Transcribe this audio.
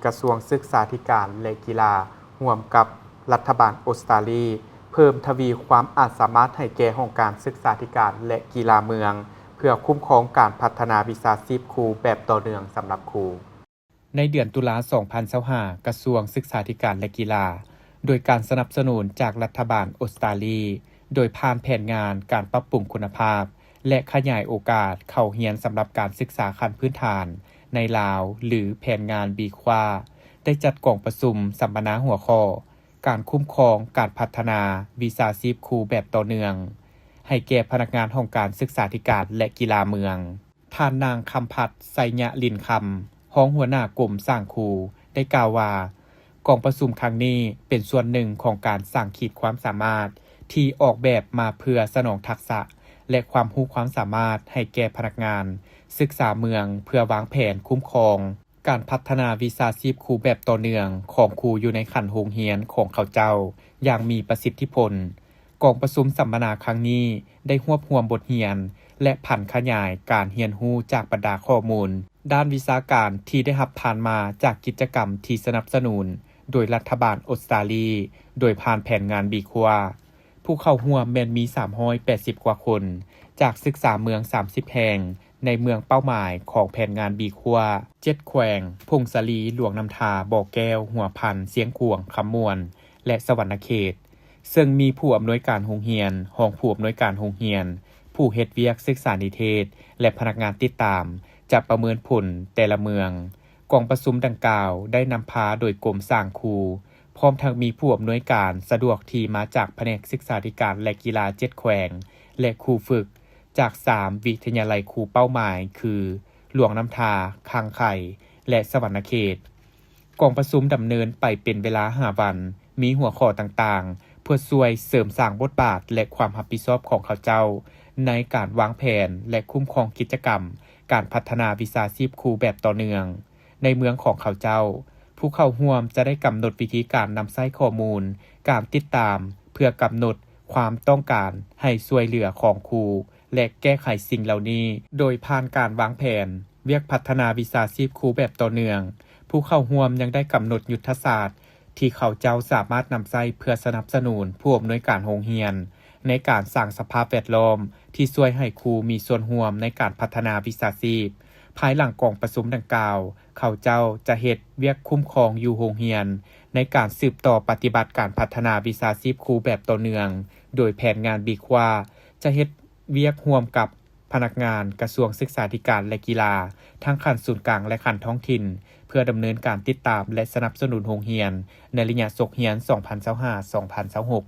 ກະຊວງສຶກສາທິການ ແລະ ກິລາ ຮ່ວມກັບລັດຖະບານອົດສະຕາລີ ເພີ່ມທະວີຄວາມອາດສາມາດໃຫ້ແກ່ຫ້ອງການສຶກສາທິການ ແລະ ກິລາເມືອງ ເພື່ອຄຸ້ມຄອງການພັດທະນາວິຊາຊີບຄູແບບຕໍ່ເນື່ອງສຳລັບຄູ. ໃນເດືອນຕຸລາ ສອງພັນຊາວຫ້າ ກະຊວງສຶກສາທິການ ແລະ ກິລາ ໂດຍການສະໜັບສະໜູນຈາກລັດຖະບານອົດສະຕາລີ ໂດຍຜ່ານແຜນງານການປັບປຸງຄຸນນະພາບ ແລະ ຂະຫຍາຍໂອກາດເຂົ້າຮຽນສຳລັບການສຶກສາຂັ້ນພື້ນຖານໃນລາວ ຫຼື ແຜນງານ ບີຄວ້າ ໄດ້ຈັດກອງປະຊຸມສຳມະນາຫົວຂໍ້ ການຄຸ້ມຄອງການພັດທະນາວິຊາຊີບຄູແບບຕໍ່ເນື່ອງ ໃຫ້ແກ່ພະນັກງານຫ້ອງການສຶກສາທິການ ແລະ ກິລາເມືອງ. ທ່ານນາງ ຄຳພັດ ໄຊຍະລິນຄຳ ຮອງຫົວໜ້າກົມສ້າງຄູ ໄດ້ກ່າວວ່າ ກອງປະຊຸມຄັ້ງນີ້ເປັນສ່ວນໜຶ່ງຂອງການສ້າງຂີດຄວາມສາມາດທີ່ອອກແບບມາເພື່ອສະໜອງທັກສະ ແລະ ຄວາມຮູ້ຄວາມສາມາດໃຫ້ແກ່ພະນັກງານສຶກສາເມືອງ ເພື່ອວາງແຜນຄຸ້ມຄອງການພັດທະນາວິຊາຊີບຄູແບບຕໍ່ເນື່ອງຂອງຄູຢູ່ໃນຂັ້ນໂຮງຮຽນຂອງເຂົາເຈົ້າຢ່າງມີປະສິດທິຜົນ. ກອງປະຊຸມສຳມະນາຄັ້ງນີ້ໄດ້ຮວບຮວມບົດຮຽນ ແລະ ຜັນຂະຫຍາຍການຮຽນຮູ້ຈາກບັນດາຂໍ້ມູນດ້ານວິຊາການທີ່ໄດ້ຮັບຜ່ານມາຈາກກິດຈະກຳທີ່ສະໜັບສະໜູນໂດຍລັດຖະບານອົດສະຕາລີ ໂດຍຜ່ານແຜນງານບີຄວ້າ. ຜູ້ເຂົ້າຮ່ວມແມ່ນມີສາມຮ້ອຍແປດສິບກວ່າຄົນ ຈາກສຶກສາເມືອງສາມສິບແຫ່ງ ໃນເມືອງເປົ້າໝາຍຂອງແຜນງານບີຄວ້າ ເຈັດແຂວງ ຜົ້ງສາລີ, ຫຼວງນ້ຳທາ, ບໍ່ແກ້ວ, ຫົວພັນ, ຊຽງຂວາງ, ຄຳມ່ວນ ແລະ ສະຫວັນນະເຂດ. ເຊິ່ງມີຜູ້ອຳນວຍການໂຮງຮຽນ, ຮອງຜູ້ອຳນວຍການໂຮງຮຽນ, ຜູ້ເຮັດວຽກສຶກສານິເທດ ແລະ ພະນັກງານຕິດຕາມ ຈະປະເມີນຜົນແຕ່ລະເມືອງ. ກອງປະຊຸມດັ່ງກ່າວໄດ້ນຳພາໂດຍກົມສ້າງຄູ, ພ້ອມທັງມີຜູ້ອຳນວຍການສະດວກທີ່ມາຈາກພະແນກສຶກສາທິການ ແລະ ກິລາເຈັດແຂວງ ແລະ ຄູຝຶກຈາກສາມວິທະຍາໄລຄູເປົ້າໝາຍ ຄື ຫຼວງນ້ຳທາ, ຄັງໄຄ ແລະ ສະຫວັນນະເຂດ. ກອງປະຊຸມດຳເນີນໄປເປັນເວລາຫ້າວັນ, ມີຫົວຂໍ້ຕ່າງໆ ເພື່ອຊ່ວຍເສີມສ້າງບົດບາດ ແລະ ຄວາມຮັບຜິດຊອບຂອງເຂົາເຈົ້າ ໃນການວາງແຜນ ແລະ ຄຸ້ມຄອງກິດຈະກຳການພັດທະນາວິຊາຊີບຄູແບບຕໍ່ເນື່ອງໃນເມືອງຂອງເຂົາເຈົ້າ. ຜູ້ເຂົ້າຮ່ວມຈະໄດ້ກຳນົດວິທີການນຳໃຊ້ຂໍ້ມູນການຕິດຕາມ ເພື່ອກຳນົດຄວາມຕ້ອງການໃຫ້ຊ່ວຍເຫຼືອຂອງຄູ ແລະ ແກ້ໄຂສິ່ງເຫຼົ່ານີ້ ໂດຍຜ່ານການວາງແຜນວຽກພັດທະນາວິຊາຊີບຄູແບບຕໍ່ເນື່ອງ. ຜູ້ເຂົ້າຮ່ວມຍັງໄດ້ກຳນົດຍຸດທະສາດທີ່ເຂົາເຈົ້າສາມາດນຳໃຊ້ເພື່ອສະໜັບສະໜູນຜູ້ອຳນວຍການໂຮງຮຽນ ໃນການສ້າງສະພາບແວດລ້ອມທີ່ຊ່ວຍໃຫ້ຄູມີສ່ວນຮ່ວມໃນການພັດທະນາວິຊາຊີບ. ພາຍຫຼັງກອງປະຊຸມດັ່ງກ່າວ, ເຂົາເຈົ້າຈະເຮັດວຽກຄຸ້ມຄອງຢູ່ໂຮງຮຽນ ໃນການສືບຕໍ່ປະຕິບັດການພັດທະນາວິຊາຊີບຄູແບບຕໍ່ເນື່ອງ, ໂດຍແຜນງານບີຄວ້າຈະເຮັດວຽກຮ່ວມກັບພະນັກງານກະຊວງສຶກສາທິການ ແລະ ກິລາ ທັງຂັ້ນສູນກາງ ແລະ ຂັ້ນທ້ອງຖິ່ນ ເພື່ອດຳເນີນການຕິດຕາມ ແລະ ສະໜັບສະໜູນໂຮງຮຽນໃນໄລຍະສົກຮຽນ ສອງພັນຊາວຫ້າ ສອງພັນຊາວຫົກ.